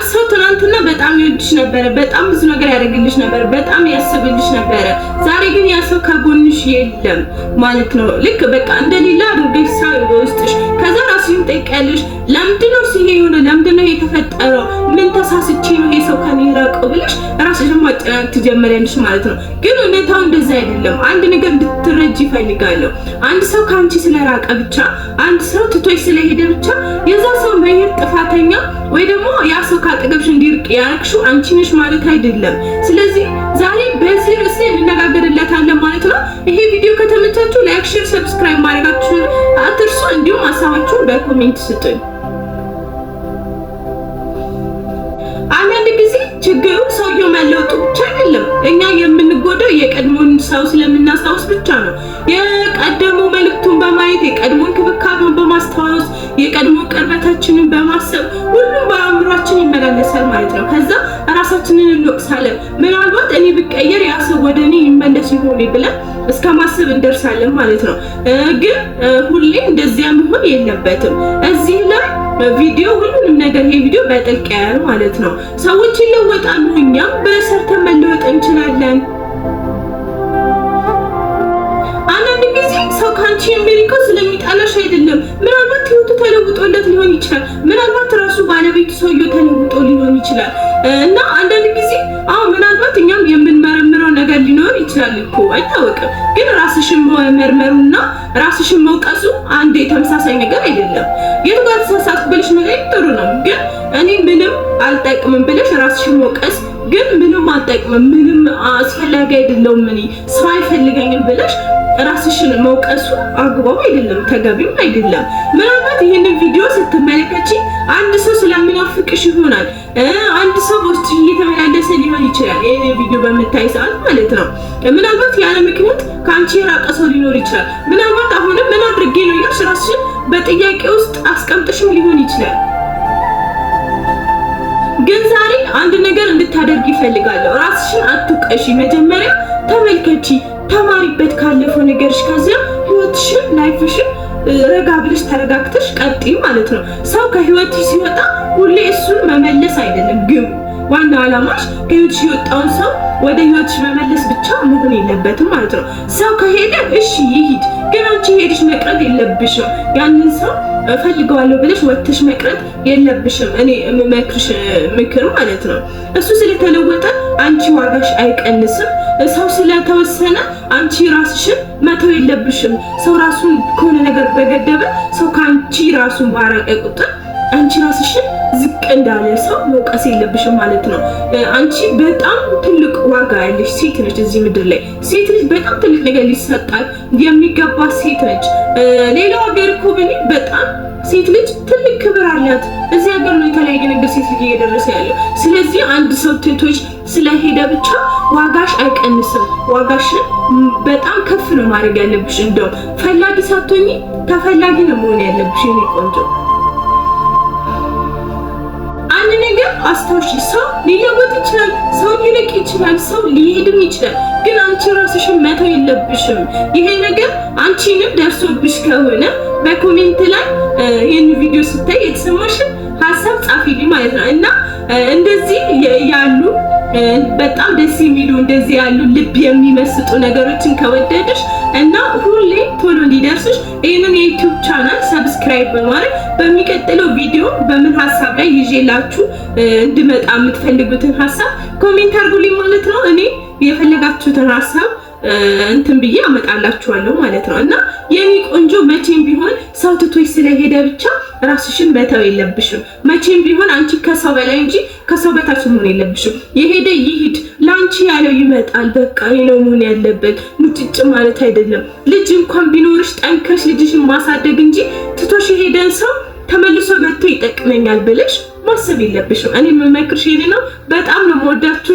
ሰው ትናንትና በጣም ይወድሽ ነበረ፣ በጣም ብዙ ነገር ያደርግልሽ ነበረ፣ በጣም ያስብልሽ ነበረ። ዛሬ ግን ያ ሰው ከጎንሽ የለም ማለት ነው። ልክ በቃ እንደሌላ አድርገሽ ሳይ በውስጥሽ፣ ከዛ ራስሽን ጠይቂያለሽ። ለምንድን ነው ይሄ የሆነ? ለምንድን ነው የተፈጠረው? ምን ተሳስቼ ነው ይሄ ሰው ከኔ የራቀው ብለሽ ራስሽን ማጨናነቅ ትጀምሪያለሽ ማለት ነው። ግን እውነታው እንደዛ አይደለም። አንድ ነገር እንድትረጂ ይፈልጋለሁ። አንድ ሰው ከአንቺ ስለራቀ ብቻ፣ አንድ ሰው ትቶሽ ስለሄደ ብቻ የዛ ሰው መሄድ ጥፋተኛ ወይ ደግሞ ያ ሰው ካጠገብሽ እንዲርቅ ያረግሽው አንቺ ነሽ ማለት አይደለም። ስለዚህ ዛሬ በዚህ ርዕስ ላይ እንነጋገርለታለን ማለት ነው። ይሄ ቪዲዮ ከተመቻችሁ like፣ share፣ subscribe ማድረጋችሁን አትርሱ። እንዲሁም ሀሳባችሁን በ comment ስጡኝ። አንዳንድ ጊዜ ችግሩ ሰውየው መለወጡ ብቻ አይደለም። እኛ የምንጎዳው የቀድሞን ሰው ስለምናስታውስ ብቻ ነው። የቀደሙ መልእክቱን በማየት፣ የቀድሞ እንክብካቤውን በማስታወስ፣ የቀድሞ ቅርበታችንን በማሰብ ሁሉም በአእምሯችን ይመላለሳል ማለት ነው። ከዛ ራሳችንን እንወቅሳለን። ምናልባት እኔ ብቀየር ያ ሰው ወደ እኔ ይመለስ ይሆን ብለን እስከ ማሰብ እንደርሳለን ማለት ነው። ግን ሁሌ እንደዚያ መሆን የለበትም። እዚህ ላይ ቪዲዮ ሁሉንም ነገር ይሄ ቪዲዮ በጥልቅ ያያል ማለት ነው። ሰዎች ይለወጣሉ፣ እኛም በሰርተን መለወጥ እንችላለን። አንዳንድ ጊዜ ሰው ከአንቺ የሚርቀው ስለሚጠላሽ አይደለም። ምናልባት ህይወቱ ተለውጦለት ሊሆን ይችላል። ምናልባት ራሱ ባለቤቱ ሰውየው ተለውጦ ሊሆን ይችላል። እና አንዳንድ ጊዜ አዎ ምናልባት እኛም የምንመረምረው ነገር ሊኖር ይችላል እኮ አይታወቅም። ግን ራስሽን መመርመሩና ራስሽን መውቀሱ አንድ የተመሳሳይ ነገር አይደለም። የቱ ጋር ተሳሳትኩ ብለሽ መጠየቅ ጥሩ ነው። ግን እኔ ምንም አልጠቅምም ብለሽ ራስሽን መውቀስ ግን ምንም አልጠቅምም፣ ምንም አስፈላጊ አይደለሁም፣ እኔ ሰው አይፈልገኝም ብለሽ ራስሽን መውቀሱ አግባብ አይደለም፣ ተገቢም አይደለም። ምናልባት ይህንን ቪዲዮ ስትመለከቺ አንድ ሰው ስለሚናፍቅሽ ይሆናል። አንድ ሰው በውስጥሽ እየተመላለሰ ሊሆን ይችላል። ይህንን ቪዲዮ በምታይ ሰዓት ማለት ነው። ምናልባት ያለ ምክንያት ከአንቺ የራቀ ሰው ሊኖር ይችላል። ምናልባት አሁንም ምን አድርጌ ነው እያልሽ ራስሽን በጥያቄ ውስጥ አስቀምጥሽም ሊሆን ይችላል። ግን ዛሬ አንድ ነገር እንድታደርግ ይፈልጋለሁ። ራስሽን አትውቀሺ። መጀመሪያ ተመልከቺ፣ ተማሪበት ካለፈው ነገርሽ። ከዚያ ህይወትሽን life ሽን ረጋ ብለሽ ተረጋግተሽ ቀጥይ ማለት ነው። ሰው ከህይወትሽ ሲወጣ ሁሌ እሱን መመለስ አይደለም ግቡ። ዋናው ዓላማሽ ከህይወትሽ የወጣውን ሰው ወደ ህይወትሽ መመለስ ብቻ መሆን የለበትም ማለት ነው። ሰው ከሄደ እሺ ይሂድ፣ ግን አንቺ ሄድሽ መቅረት የለብሽም። ያንን ሰው እፈልገዋለሁ ብለሽ ወጥተሽ መቅረት የለብሽም። እኔ የምመክርሽ ምክር ማለት ነው። እሱ ስለተለወጠ አንቺ ዋጋሽ አይቀንስም። ሰው ስለተወሰነ አንቺ ራስሽን መተው የለብሽም። ሰው ራሱን ከሆነ ነገር በገደበ፣ ሰው ከአንቺ ራሱን ባራቀ ቁጥር አንቺ ራስሽን ዝቅ እንዳለ ሰው መውቀስ የለብሽም ማለት ነው። አንቺ በጣም ትልቅ ዋጋ ያለሽ ሴት ነች። እዚህ ምድር ላይ ሴት ልጅ በጣም ትልቅ ነገር ሊሰጣት የሚገባ ሴት ነች። ሌላው ሀገር እኮ ብንሄድ በጣም ሴት ልጅ ትልቅ ክብር አላት። እዚህ ሀገር ነው የተለያየ ነገር ሴት ልጅ እየደረሰ ያለው። ስለዚህ አንድ ሰው ትቶሽ ስለሄደ ብቻ ዋጋሽ አይቀንስም። ዋጋሽን በጣም ከፍ ነው ማድረግ ያለብሽ። እንደውም ፈላጊ ሳትሆኚ ተፈላጊ ነው መሆን ያለብሽ የኔ ቆንጆ። አንድ ነገር አስታውሺ፣ ሰው ሊለወጥ ይችላል፣ ሰው ሊርቅ ይችላል፣ ሰው ሊሄድም ይችላል። ግን አንቺ ራስሽን መተው የለብሽም። ይሄ ነገር አንቺንም ደርሶብሽ ከሆነ በ comment ላይ ይህን ቪዲዮ ስታይ የተሰማሽን ሀሳብ ጻፊልኝ ማለት ነው። እና እንደዚህ ያሉ በጣም ደስ የሚሉ፣ እንደዚህ ያሉ ልብ የሚመስጡ ነገሮችን ከወደድሽ እና ሁሌ ቶሎ እንዲደርስሽ ይህንን የ YouTube channel subscribe በማድረግ በሚቀጥለው ቪዲዮ በምን ሀሳብ ላይ ይዤላችሁ እንድመጣ የምትፈልጉትን ሀሳብ comment አድርጉልኝ ማለት ነው። እኔ የፈለጋችሁትን ሀሳብ እንትን ብዬ አመጣላችኋለሁ ማለት ነው። እና የኔ ቆንጆ መቼም ቢሆን ሰው ትቶሽ ስለሄደ ብቻ ራስሽን መተው የለብሽም። መቼም ቢሆን አንቺ ከሰው በላይ እንጂ ከሰው በታች መሆን የለብሽም። የሄደ ይሂድ፣ ለአንቺ ያለው ይመጣል። በቃ ይሄ ነው መሆን ያለበት፣ ሙጭጭ ማለት አይደለም። ልጅ እንኳን ቢኖርሽ ጠንክረሽ ልጅሽን ማሳደግ እንጂ ትቶሽ የሄደን ሰው ተመልሶ መጥቶ ይጠቅመኛል ብለሽ ማሰብ የለብሽም። እኔ የምመክርሽ ይሄን ነው። በጣም ነው የምወዳችሁ።